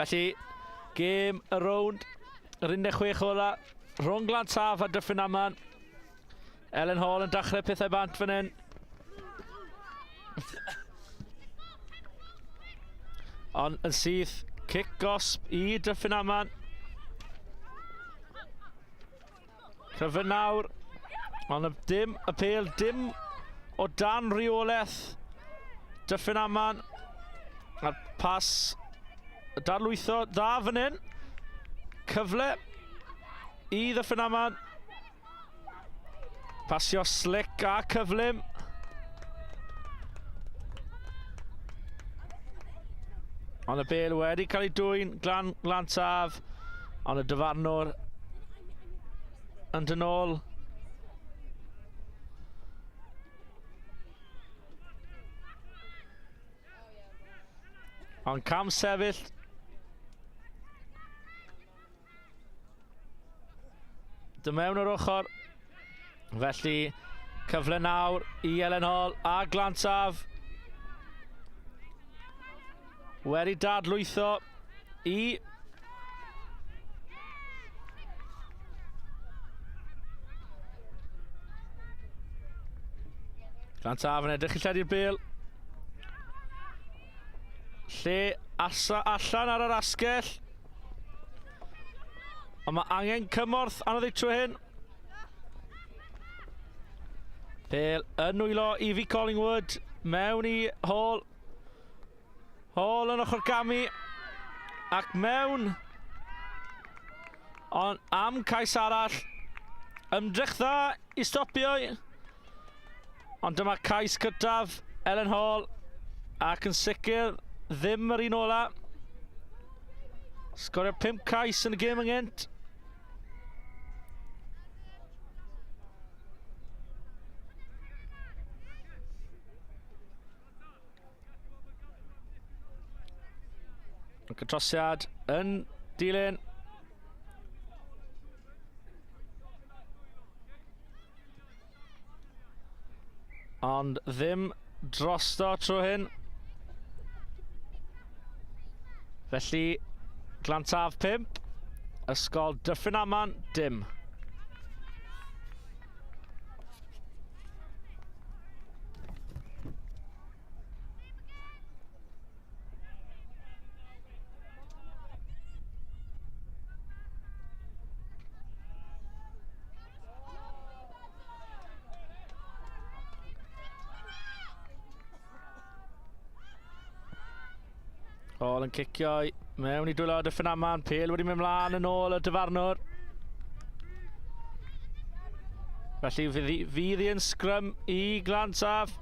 Felly, gêm y rownd, yr 16 ola, rhwng Glan Taf a Dyffryn Aman. Ellen Hall yn dechrau pethau bant fan hyn. Ond yn syth, cic gosb i Dyffryn Aman. Cyfyn nawr, ond y dim, y pel dim o dan reolaeth Dyffryn Aman. A'r pas y darlwytho dda fan hyn. Cyfle i Ddyffryn Aman. Pasio slick a cyflym. Ond y bel wedi cael ei dwyn glan, glan taf. Ond y dyfarnwr yn dyn ôl. Ond cam sefyll Dy mewn o'r ochr. Felly, cyfle nawr i Elen Hall a Glantaf. Wedi dadlwytho i Glantaf yn edrych i lledu'r bel. Lle asa allan ar yr asgell. Ond mae angen cymorth anodd i trwy hyn. Pel yn nwylo Evie Collingwood mewn i Hall. Hall yn ochr gamu ac mewn. Ond am cais arall. Ymdrech dda i stopio. Ond dyma cais cyntaf Ellen Hall ac yn sicr ddim yr un ola. Sgorio 5 cais yn y gêm ynghynt. Y cytrosiad yn dilyn. Ond ddim drosto tro hyn. Felly, Glantaf 5, Ysgol Dyffryn Aman dim. Hall yn cicio mewn i dwylo Dyffryn Aman. Pêl wedi mynd mlaen yn ôl y dyfarnwr. Felly fydd hi yn sgrym i Glantaf.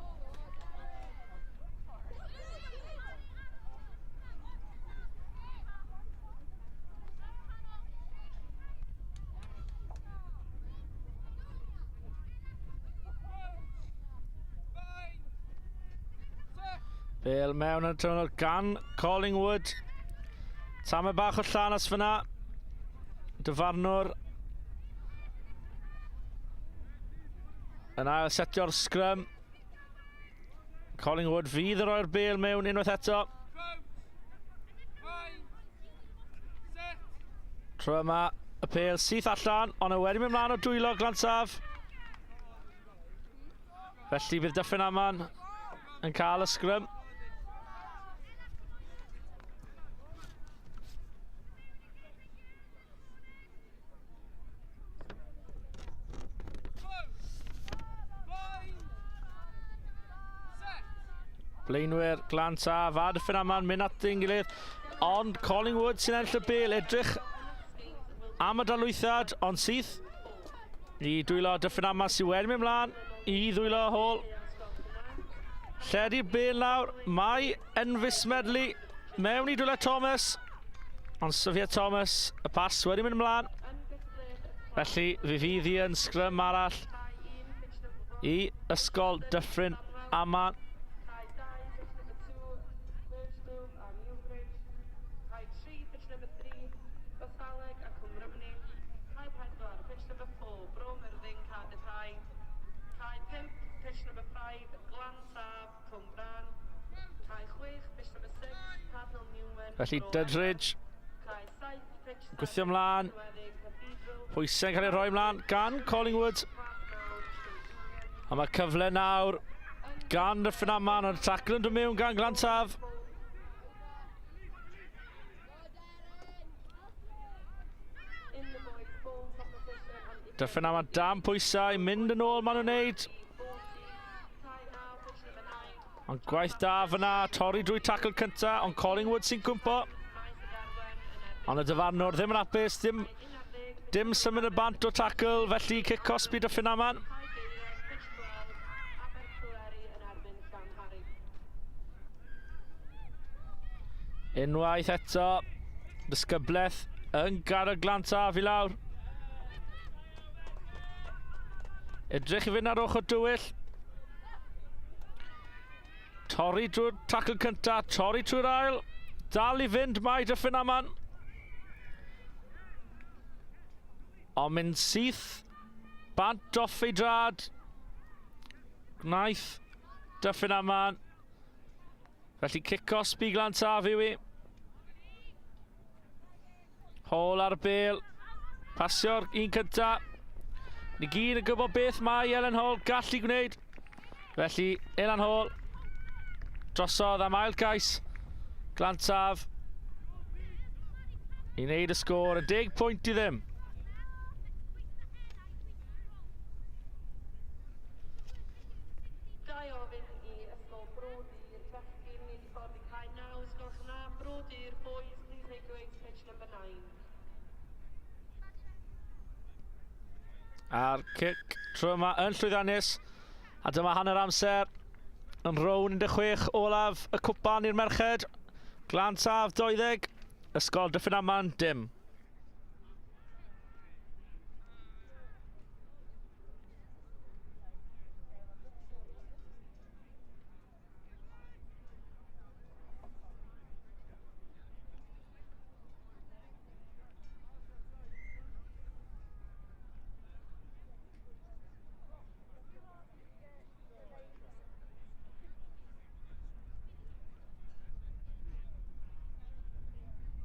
Bale mewn yn y tymor gan Collingwood. Tamed bach o llanas fyna. Dyfarnwr yn ail setio'r sgrym. Collingwood fydd yn rhoi'r bel mewn unwaith eto. Tro yma, y pel syth allan, ond y wedi mynd mlaen o dwylo Glantaf. Felly bydd Dyffryn Aman yn cael y sgrym. Blaenwyr Glan Taf a Dyffryn Aman mynd at ein gilydd. Ond Collingwood sy'n ennill y bel, edrych am y darlwythad, ond syth i dwylo Dyffryn Aman sy'n wedi mynd mlaen i ddwylo Hall. Lledu'r bel nawr, mae Enfys Medley mewn i dwylo Thomas. Ond Sophia Thomas, y pas wedi mynd ymlaen. Felly, fe fydd hi yn sgrym arall i Ysgol Dyffryn Aman. Felly Dudridge. Gwythio ymlaen. Pwysau'n cael ei rhoi ymlaen gan Collingwood. A mae cyfle nawr gan Dyffryn Aman, ond tacl yn dod mewn gan Glantaf. Dyffryn Aman dan pwysau, mynd yn ôl maen nhw'n neud. Ond gwaith da fyna, torri drwy tacl cynta, ond Collingwood sy'n cwmpo. Ond y dyfarnwr ddim yn apus, dim, dim symud y bant o tacl, felly cic cosbi Dyffryn Aman. Unwaith eto, disgyblaeth yn gadael Glantaf i lawr. Edrych i fynd ar ochr dywyll. Torri drwy'r tacl cynta, torri trwy'r ail. Dal i fynd mae Dyffryn Aman. Ond mynd syth bant off ei drad. Gwnaeth Dyffryn Aman. Felly cic osbi Glantaf yw i. Hall ar y bel. Pasio'r un cynta. Ni gyd yn gwybod beth mae Ellen Hall gallu gwneud. Felly, Elan Hall drosodd am ail gais. Glantaf i wneud y sgôr yn 10 pwynt i ddim. A'r cic tro yma yn llwyddiannus. A dyma hanner amser yn rown 16 olaf y cwpan i'r merched. Glan Taf 20, Ysgol Dyffryn Aman dim.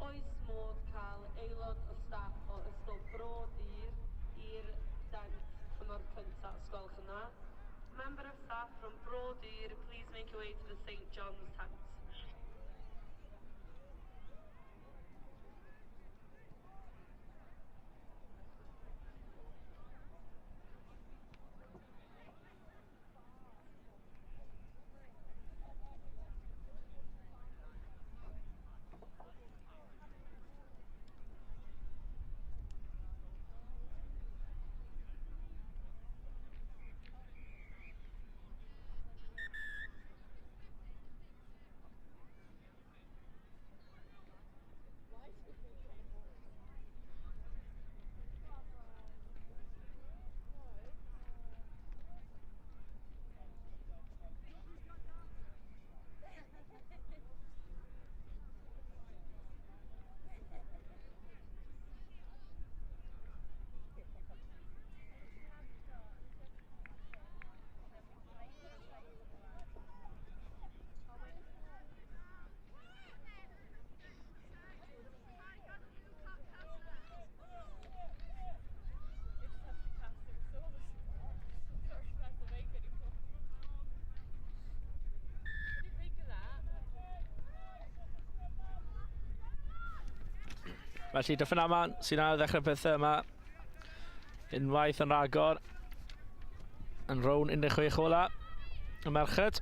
Oes modd cael aelod o staff o Ysgol Bro Dur i'r dent tymor cyntaf os gwelwch yn dda? Member of staff from Bro Dur, please make your way to the St John's tent. Felly Dyffryn Aman sy'n ail ddechrau pethau yma. Unwaith yn rhagor. Yn rown 16 ola. Y merched.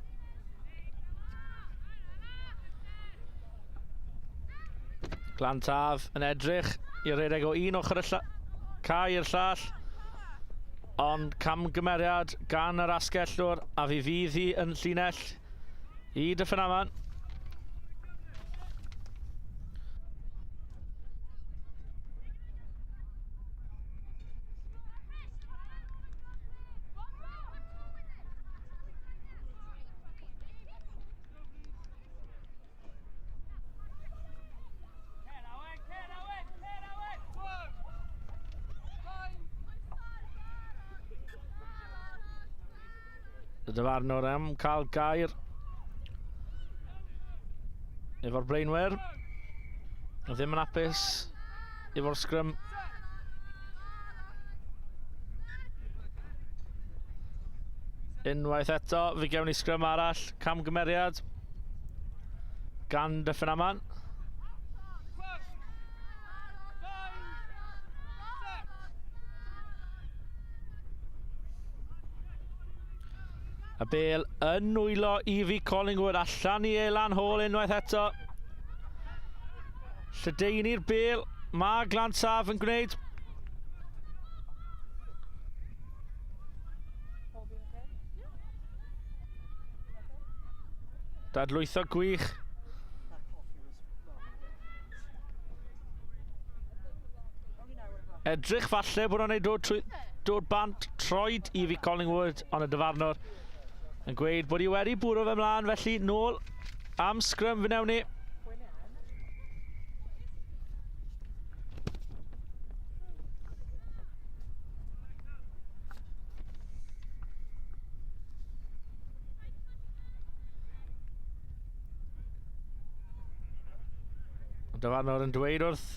Glan Taf yn edrych i redeg o un ochr y cae i'r llall. Ond camgymeriad gan yr asgellwr a fi fydd hi yn llinell i Dyffryn Aman. Y dyfarnwr am cael gair efo'r blaenwyr. Ddim yn apus. efo'r sgrym. Unwaith eto, fe gewn ni sgrym arall, camgymeriad gan Dyffryn Aman. Y bel yn nwylo Evie Collingwood allan i Elan Hall unwaith eto. Lledaenu'r bel, mae Glan Taf yn gwneud. Dadlwytho gwych. Edrych falle bod nhw'n ei dod, trwy, dod bant troed i fi Collingwood, ond y dyfarnwr yn gweud bod hi wedi bwrw fe mlaen, felly nôl am sgrym fe wnewn ni. Y dyfarnwr yn dweud wrth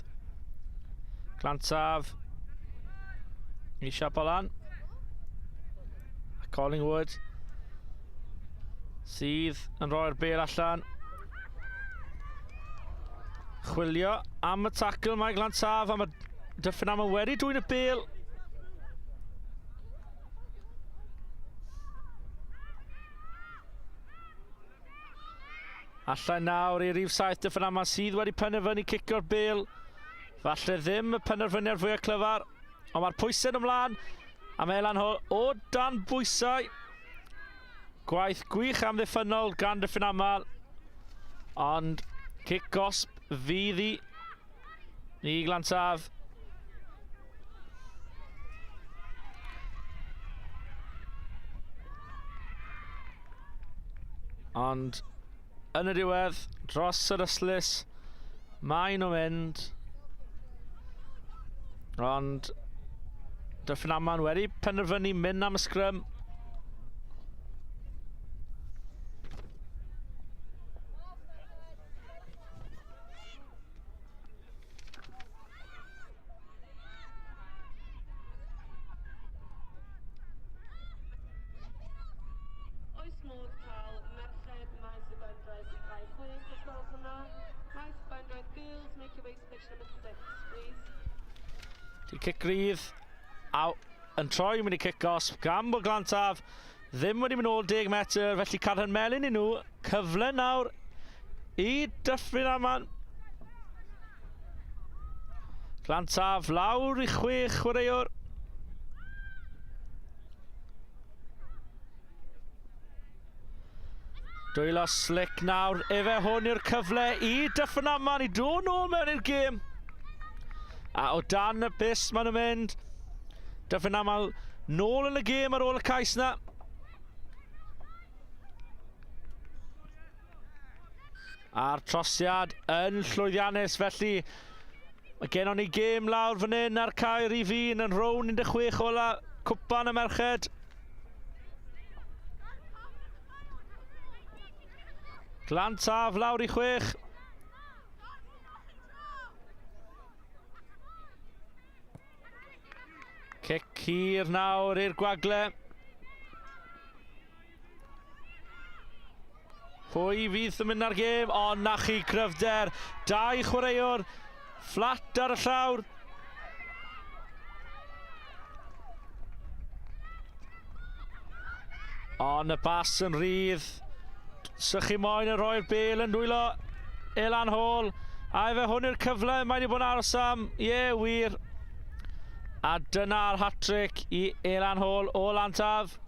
Glantaf i siapo lan. A Collingwood sydd yn rhoi'r bel allan. Chwilio am y tacl mae Glantaf am y Dyffryn Aman wedi dwyn y bel. Allan nawr i rif 7 Dyffryn Aman sydd wedi penderfynu cicio'r bel. Falle ddim y penderfyniad fwyaf clyfar, ond mae'r pwysau ymlaen a mae Elan Hall o dan bwysau. Gwaith gwych amddiffynnol gan Dyffryn Amal, ond cic gosb fydd i i Glantaf. Ond yn y diwedd, dros yr ystlys, mae nhw'n mynd. Ond Dyffryn Aman wedi penderfynu mynd am y sgrym. Oes modd cael merched Maes y Gwendraeth i cae chwech os gwelwch yn dda? Maes y Gwendraeth girls, make your way to pitch number 6, please. Di cic rydd a yn troi mynd i cic gosb gan bod Glantaf ddim wedi mynd ôl 10 metr, felly Carden Melyn i nhw. Cyfle nawr i Dyffryn Aman. Glantaf lawr i chwech chwaraewr. Dwylo slick nawr. Efe hwn yw'r cyfle i Dyffryn Aman i dod nôl mewn i'r gêm. A o dan y bus maen nhw'n mynd. Dyffryn Aman nôl yn y gêm ar ôl y cais na. A'r trosiad yn llwyddiannus, felly mae gennon ni gêm lawr fan hyn ar cae rif 1 yn rown 16 ola cwpan y merched. Glan Taf lawr i chwech. Cic hir nawr i'r gwagle. Pwy fydd yn mynd ar gêm? O, na chi cryfder. Dau chwaraewr fflat ar y llawr. Ond y bas yn rhydd. Sychu moyn yn rhoi'r bel yn dwylo Elan Hall. A efe hwn yw'r cyfle mae wedi bod yn aros am. Ie, yeah, wir. A dyna'r hat-trick i Elan Hall o Lantaf.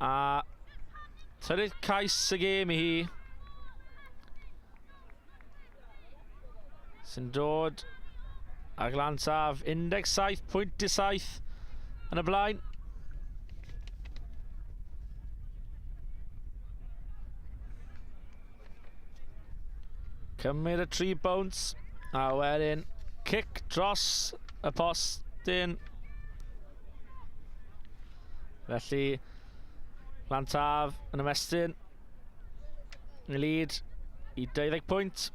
A trydydd cais y gêm i hi. Sy'n dod â Glantaf 17.7 yn y blaen. Cymryd y tri bounce a wedyn cic dros y postyn. Felly, Glantaf yn ymestyn. Yn lead i 20 pwynt.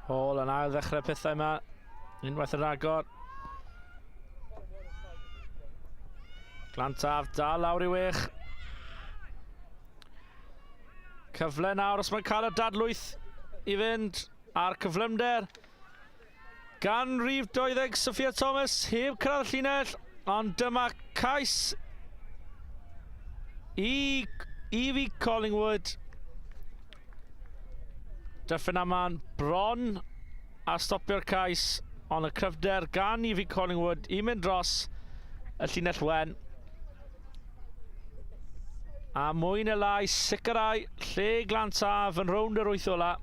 Hall yn ail ddechrau pethau yma. Unwaith yn rhagor. Glantaf dal lawr i wech. Cyfle nawr os mae'n cael y dadlwyth i fynd a'r cyflymder gan rif 20 Sophia Thomas heb cyrraedd y llinell ond dyma cais i Evie Collingwood. Dyffryn Aman bron a stopio'r cais ond y cryfder gan Evie Collingwood i mynd dros y llinell wen. A mwy neu lai sicrhau lle Glantaf yn rownd yr wyth ola.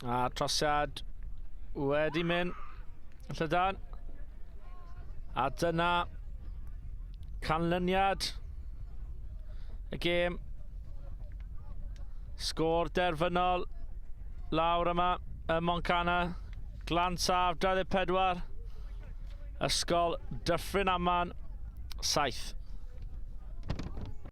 A trosiad wedi mynd llydan. A dyna canlyniad y gêm. Sgôr derfynol lawr yma ym Montcana. Glantaf 24. Ysgol Dyffryn Aman 7.